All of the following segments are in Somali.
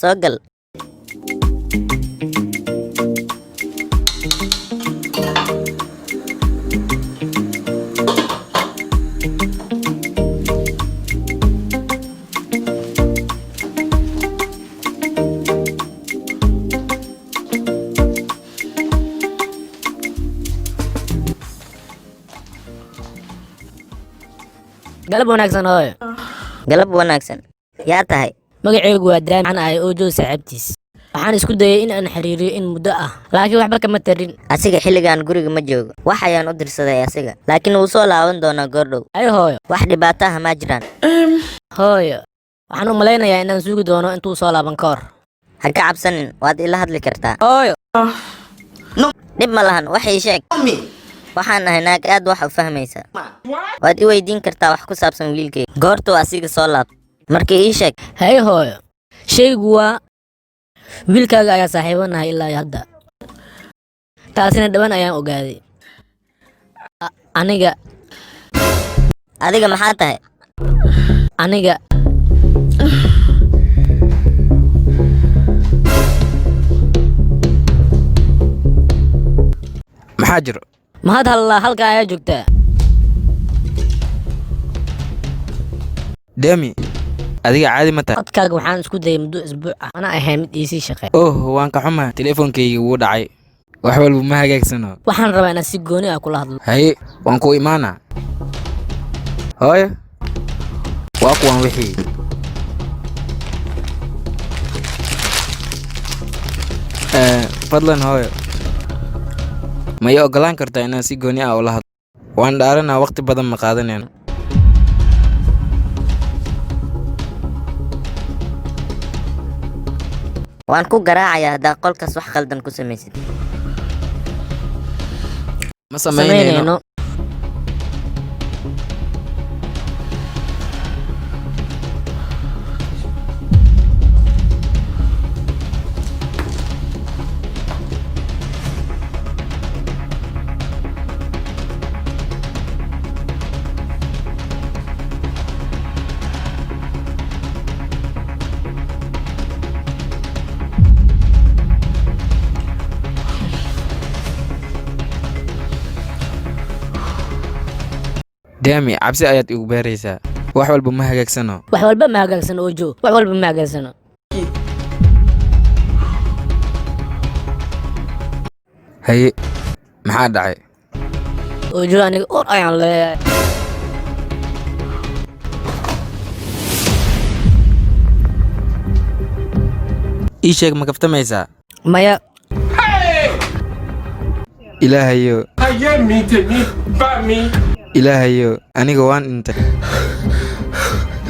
Soo gal. Galab wanaagsan, hooyo. Galab wanaagsan. Yaa tahay? Magacaygu waa Daami. Waxaan ahay Ojo saaxiibtiis. Waxaan isku dayay in aan xiriiriyo in muddo ah, laakiin waxba kama tarin. Asiga xilligan guriga ma joogo. Wax ayaan u dirsaday asiga, laakiin wuu soo laaban doonaa goordhow. Ay, hooyo. Wax dhibaato ah ma jiraan. Hooyo, waxaan u malaynayaa inaan sugi doono intuu soo laaban ka hor. Ha ka cabsanin, waad ila hadli kartaa. Hooyo. Dhib ma lahan, wax ii sheeg. Waxaan ahay naag aad wax u fahmaysa. Waad i weydiin kartaa wax ku saabsan wiilkayga goortuu asiga soo laabto. Marka ii sheeg. Hay hooyo, shaygu waa wiilkaaga ayaa saaxiibanahay ilaa iyo hadda, taasina dhawan ayaan ogaaday. Aniga. Adiga maxaa tahay? Aniga. Maxaa jiro? Mahad hallaa, halka ayaa joogtaa. Demi, adiga caadi ma tahay? Codkaaga waxaan isku dayay muddo isbuuc ah, mana ahayn mid iisii shaqeey. Oh, waan ka xumahay, telefoonkayga wuu dhacay. Wax walba ma hagaagsano. Waxaan rabaa inaan si gooni ah kula hadlo. Haye, waan ku imaanaa. Hooyo, waa kuwan wixii. Fadlan hooyo, ma ii ogolaan kartaa inaan si gooni ah ula hadlo? Waan dhaaranaa, waqti badan ma qaadanayno. Waan ku garaacayaa haddaa qolkaas wax khaldan ku samaysid. Ma samaynayno. Samaynayno. Dami, cabsi ayaad igu beeraysaa. Wax walba ma hagaagsano. Wax walba ma hagaagsano, Ojo. Wax walba ma hagaagsano. Haye, maxaa dhacay? Ojo, aniga ur ayaan leeyahay. Ii sheeg, ma kaftamaysaa? Maya. Ilaahayo. Ayé mi, tèmi bá mi. Ilaahayo, aniga waan dhintay.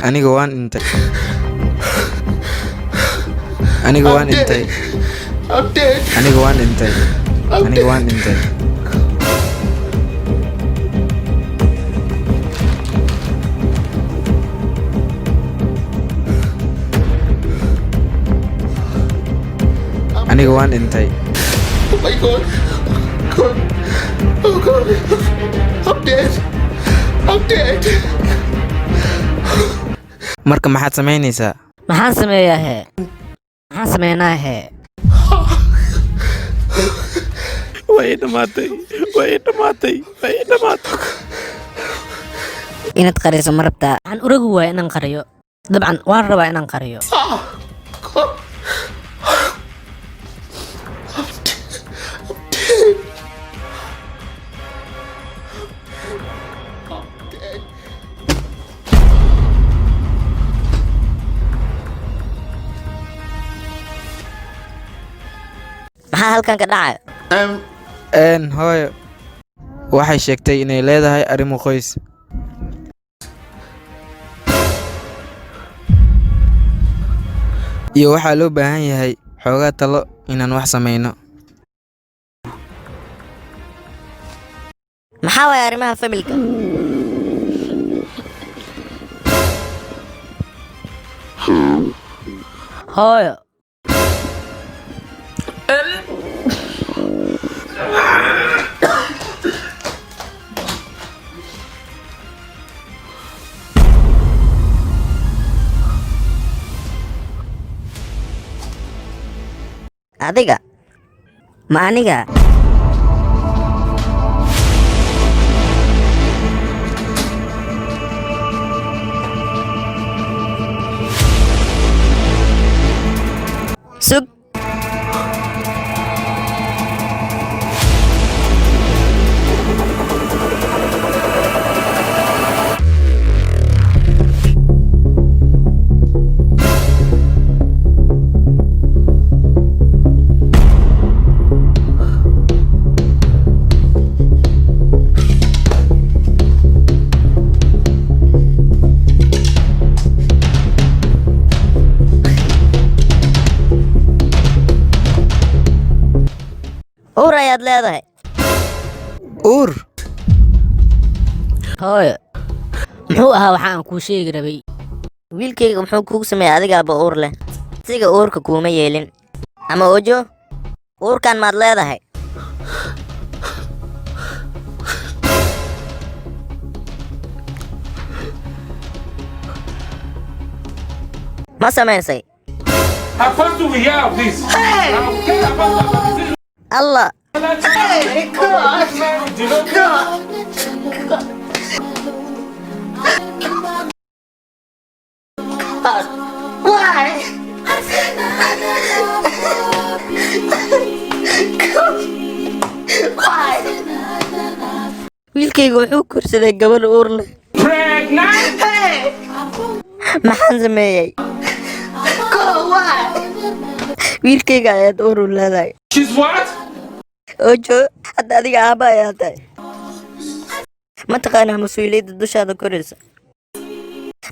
Aniga waan dhintay. Aniga waan dhintay. Aniga waan dhintay. Aniga waan dhintay. Aniga waan dhintay. Oh my God. God. Oh God. I'm dead. I'm dead. Marka maxaad samaynaysaa? Maxaan sameeyaa hee? Maxaan sameynaa hee? Way dhamaatay, way dhamaatay, way dhamaatay. Inaad qariso ma rabtaa? Waxaan uragi waaya inaan qariyo. Dabcan waan rabaa inaan qariyo. Ah. God. I'm dead. I'm dead. I'm dead. Maxaa halkan ka dhacaya? Hooyo waxay sheegtay inay leedahay arrimo qoys. Iyo waxaa loo baahan yahay xoogaa talo inaan wax samayno. Maxaa waaya arrimaha familka? Hooyo. Adiga ma aniga? Sug. Uur ayaad leedahay. Uur? Hooyo, muxuu ahaa waxa aan kuu sheegi rabay? Wiilkayga muxuu kugu sameeyey? Adigaaba uur leh. Siga uurka kuuma yeelin. Ama Ojo, uurkan maad leedahay? Ma samaysay? Apostle will hear of this. I'll tell Apostle about this. Allah. Hey, God. God. Why? Why? Wiilkayga wuxuu korsaday gabadh uur leh. Pregnant? Hey! Maxaan sameeyey? God, why? Wiilkayga ayaad uur u leedahay. She's what? Ojo, hadda adiga aabba ayaa tahay. Ma taqaanaa mas-uuliyadda dushaada koraysa?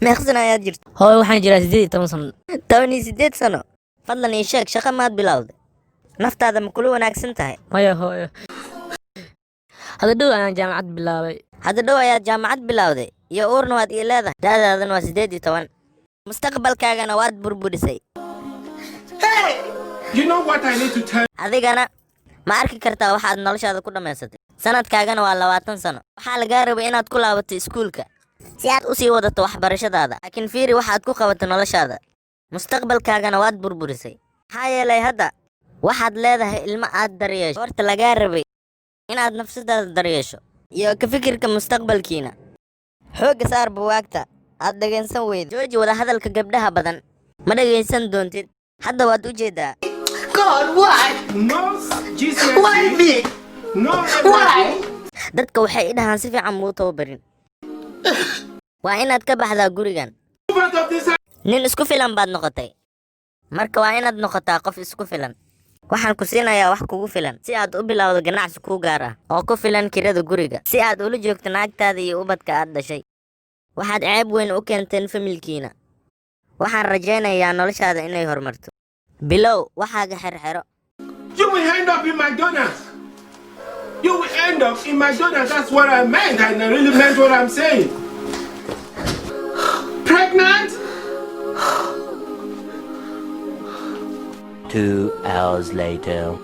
Meeqa sano ayaad jirta? Hooyo, waxaan jiraa 18 sano. 18 sano. Fadlan ii sheeg, shaqo maad bilowday? Naftaada ma kula wanaagsan tahay? Maya hooyo, hadda dhow ayaan jaamacad bilaabay. Hadda dhow ayaad jaamacad bilowday iyo uurna waad ii leedahay. Da'daadana waa 18. Mustaqbalkaagana waad burburisay. You know what I need to tell Adigana ma arki kartaa waxaad noloshaada ku dhammaysatay? Sanadkaagana waa 20 sano. Waxaa lagaa rabay inaad ku laabato iskuulka si aad usii wadato waxbarashadaada, laakiin fiiri waxaad ku qabato noloshaada. Mustaqbalkaagana waad burburisay, maxaa yeelay hadda waxaad leedahay ilmo aad daryeesho. Horta lagaa rabay inaad nafsadaada daryeesho iyo ka fikirka mustaqbalkiina. Xoogga saar buwaagta aad dhegaysan weyda. Jooji wada hadalka gabdhaha badan. Ma dhegaysan doontid. Hadda waad u jeedaa. God, why? No GCSE. Why me? No. Why? Dadka waxay i dhahaan si fiican muu tababarin. Waa inaad ka baxdaa gurigan. Move out of this house. Nin isku filan baad noqotay, marka waa inaad noqotaa qof isku filan. Waxaan ku siinayaa wax kugu filan si aad u bilowdo ganacsi kuu gaar ah oo ku filan kirada guriga, si aad ula joogto naagtaada iyo ubadka aad dhashay. Waxaad ceeb weyn u keenteen familkiina. Waxaan rajaynayaa noloshaada inay horumarto. Bilow waxaaga xerxero. You will end up in McDonald's. You will end up in McDonald's. That's what I meant. And I really meant what I'm saying. Pregnant? 2 hours later.